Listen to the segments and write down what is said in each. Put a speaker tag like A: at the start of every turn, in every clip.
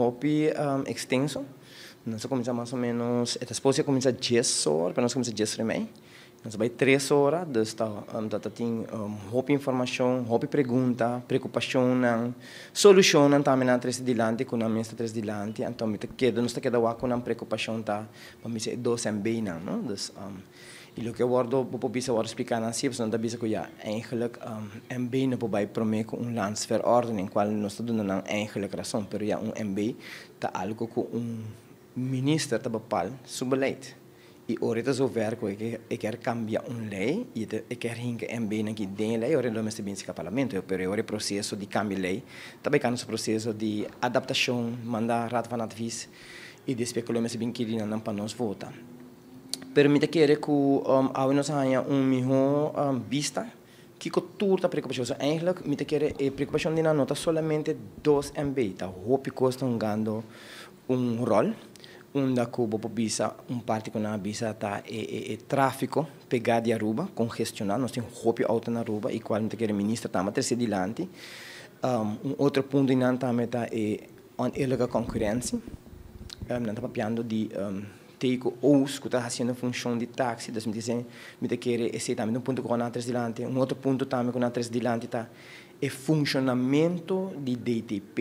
A: Hopi extenso. Nos a cuminsa mas o menos, e ta supposed a cuminsa 10 or, pero nos a cuminsa 10:30. Nos a bay 3 ora, dus ta tin hopi informacion, hopi pregunta, preocupacion, solucion tambe nan a trece dilanti, cu nan mes a trece dilanti. Anto, mi ta keda, nos ta keda cu nan preocupacion ta, pa mi dos MB nan, no? Dus, y loke wordo, bo bisa wordo explica nan si, nan ta bisa cu ja, eigenlijk MB no por bay prome cu un landsverordening, cual nos ta duna nan eigenlijk rason, pero ja, un MB ta algo cu un minister ta bepaal su beleid. Y ora ta zover cu e kier cambia un ley y e kier hinca MB aki den ley, ora lo mester bin e parlamento, pero ora e proceso di cambio ley, tambe ta un proceso di adaptacion, manda Raad van Advies y despues cu lo mester bin aki nan pa nos vota. Pero mi ta kere cu awe nos a haya un miho bista cu tur ta preocupacion. So, eigenlijk, mi ta kere e preocupacion di nan no ta solamente 2 MB, ta hopi cos ta hungando un rol. Unda cu bo bisa un parti cu nan a bisa ta e trafico pega di Aruba, congestiona, nos tin hopi auto na Aruba y cual mi ta kere minister tambe a trece dilanti. Un otro punto nan tambe ta e oneerlijke concurrentie. Nan ta papiando di TCO's cu ta haciendo funcion di taxi, dus mi ta mi ta kere esey tambe un punto cu nan a trece dilanti. Un otro punto tambe cu nan a trece dilanti ta e funcionamento di DTP,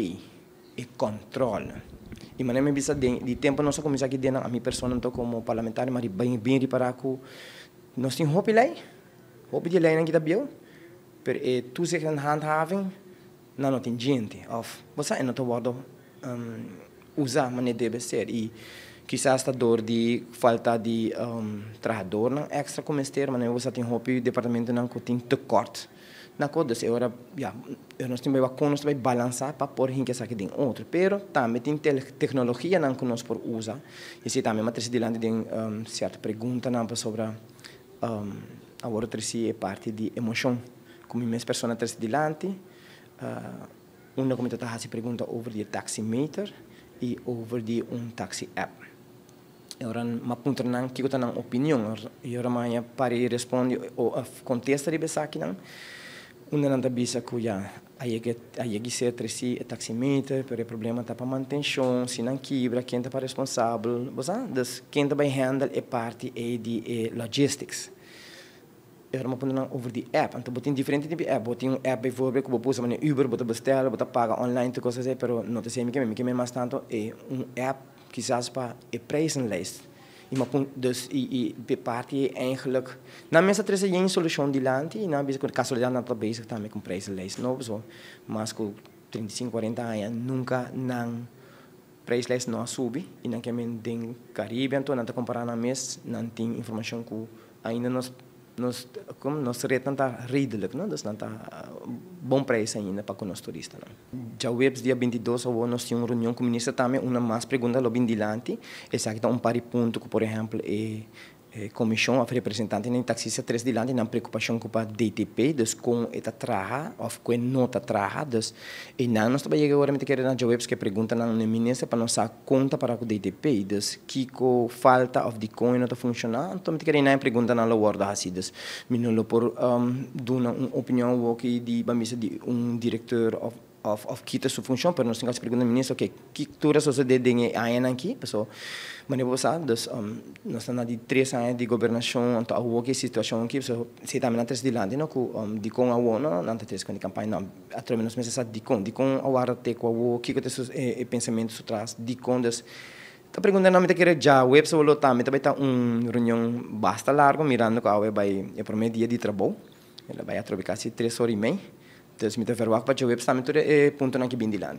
A: e control. Y manera mi bisa di tempo nos a cuminsa aki den, ami persona anto como parlamentario, m'a bin bin ripara cu nos tin hopi ley, hopi di ley nan kita bieu, pero e toezicht en handhaving nan no tin gente of bo sa, no ta wordo usa manera debe ser y kisas ta door di falta di trahador nan extra cu mester, manera bo sa, tin hopi departamento nan cu tin tekort na co. Dus ora ja, nos tin bay con nos bay balansa pa por hinca esaki den otro, pero tambe tin tecnologia nan cu nos por usa y esey tambe m'a trece dilanti den cierto pregunta nan sobre awor trece e parti di emocion cu mi mes persona trece dilanti, unda cu mi ta haci pregunta over di taximeter y over di un taxi app. Ora m'a puntra nan kico ta nan opinion y ora m'a haya pa responde of contesta riba esaki nan, unda nan ta bisa cu ja, a yega ser treci e taximeter, pero e problema ta pa mantencion, si nan kibra, ken ta pa responsabel, bo sa? Dus ken ta bay handle e parti e di e logistics. Ora m'a puntra nan over di app, anto bo tin diferente tipo di app, bo tin un app bijvoorbeeld cu bo por usa manera Uber, bo ta bestel, bo ta paga online, tur cos asina, pero no ta esey mi ke mas tanto e un app kisas pa e prijzenlijst. Y m'a dus y e parti eigenlijk, nan mes a trece yen solucion dilanti y nan bisa cu casualidad nan ta bezig tambe cu prijzenlijst nobo so, mas cu 35, 40 aña nunca nan prijslijst no a subi y nan ke men den Caribe, anto nan ta compara nan mes, nan tin informacion cu ainda nos como nos ret nan ta redelijk, no? Dus nan ta bon prijs ainda pa cu nos turistanan. Diahuebs dia 22 awo nos tin un reunion cu minister tambe, unda mas pregunta lo bin dilanti. Esaki ta un par di punto cu, por ehempel, e comision of representante di taxista a trece dilanti, nan preocupacion cu pa DTP, dus con e ta traha of con no ta traha. Dus y nan nos tambe yega ora mi ta kere na diahuebs cu pregunta nan na minister pa nos sa con ta para cu DTP, dus kico falta of di con no ta funciona. Anto mi ta kere nan pregunta nan lo wordo haci, dus mi no lo por duna un opinion aki di ban bisa di un director of kita su funcion, pero nos tin cu pregunta minister, ok, kico tur a sucede den e aña aki, paso manera bo sa, dus nos ta na di 3 aña di gobernacion, anto awo cu e situacion aki, so esey tambe nan trece dilanti, no, cu di con awo no, nan ta trece cu di campaña, no, atrobe nos mester sa di con a warda te cu awo, kico ta e pensamento su tras, di con. Dus ta pregunta nan mi ta kere djahuebs lo tambe ta bay ta un reunion basta largo, mirando cu awe bay e prome dia di trabou, el a bay atrobe casi 3 ora y mei, dus mi ta verwacht pa djahuebs tambe tur e puntonan aki bin dilanti.